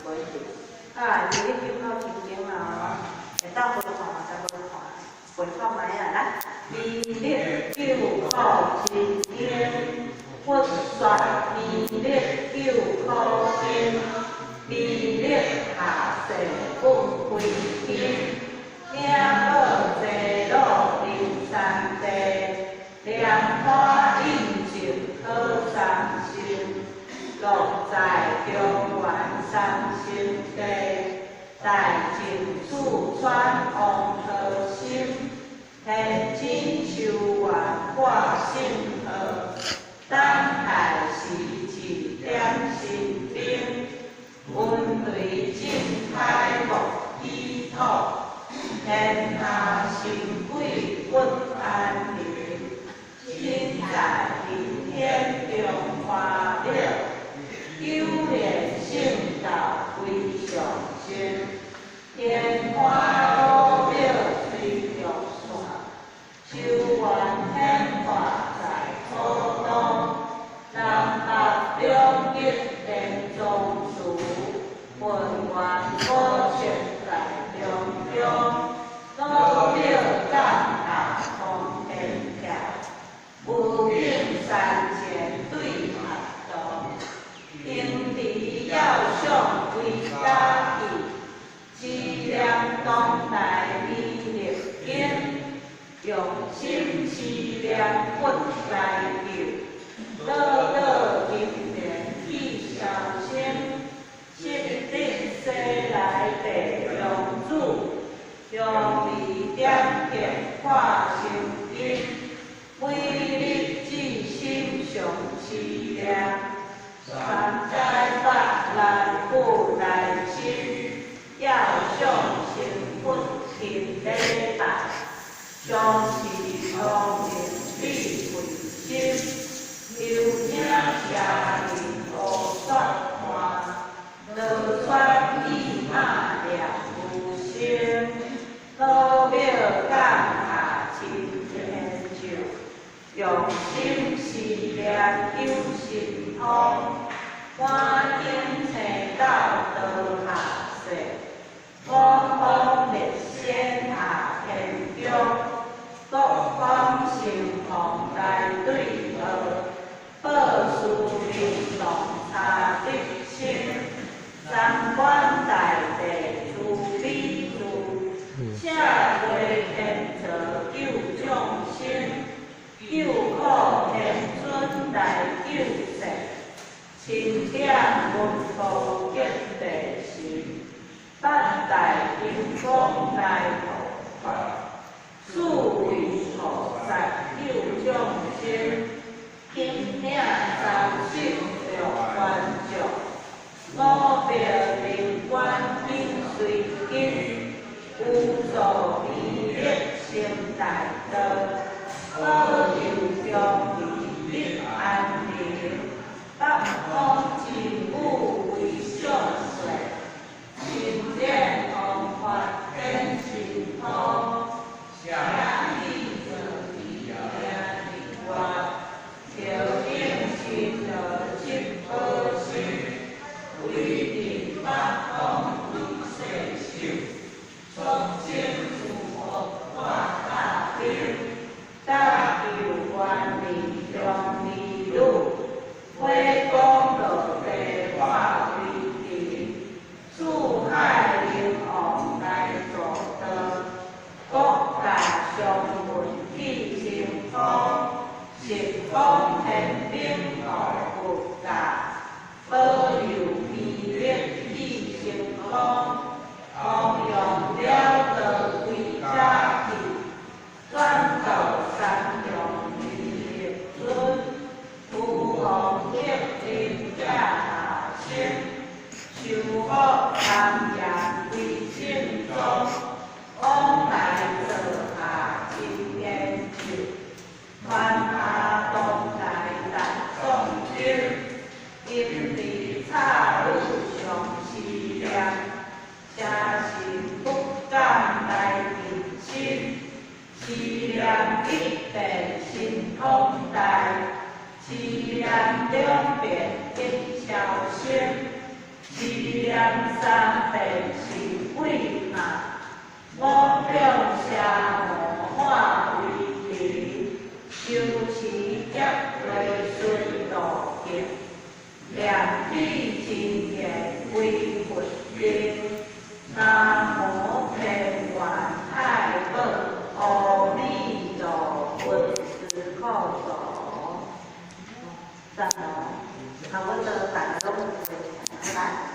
無一定。啊，是你九口心經啊，會當背看嘛，才背看，背看覓啊來。彌勒九苦真經，佛說彌勒救苦經，彌勒下誓不歸天，領寶坐落靈山地，蓮花印證好三生，樂在中原三聖地，大淨四川王婆心，天津修願掛聖號，等待時至點神兵，雲雷正開莫起土，天下神鬼不安寧，身在人天中華樂，九蓮聖道為上升，天花老廟隨玉線，修願顯化在土東，南北兩極連宗祠，混元寶刹在中中，老廟降下通天橋，有景山前對合道，平地遙想歸家去，持念當來彌勒經，用心持念佛來救，樂樂金蓮去消生，七日西來地娘子，香味點天化心經，每日至心常持念，三災八難不來侵，遙想成佛勤禮拜，常持光明智慧心，求聽邪靈烏雪看，羅川意馬念無聲，老廟降下真天咒，用心持念有神通，滿頂青斗落下世，五方列仙下天宮，各方神王來對號，報師明龍查得心，三官大帝慈悲住，請回天座救眾生，救苦天尊來救世，钦點文寶結地神，八大金剛來護法，四位菩薩救眾生，金領36萬將，五百靈官緊隨跟，有助彌勒成大道，保佑中離得安寧，北方真武為上歲，親見弘法顯神通，邪氣做地行日月，橋頂神道七寶心，威震八方為世秀，促成諸佛化大兵，搭救萬里中兒女，火光落地化為塵，四海龍王來助道，各大上聞起清風，十方天兵護佛駕，保佑彌勒起神通，弘揚了道歸家去，轉到三藏彌勒尊，諸方克林者下生，修福参言為正宗，往來座下真天咒，傳下當來大眾經，因地插女常持念，邪神不敢來近身，持念一遍神通大，持念兩遍得超生，持念三便是鬼下，五種邪魔化為塵，修持業隨順度劫，念彼真言歸佛頂，南無天元太保阿彌陀佛斯可陀。讚哦！差不多大家攏會來。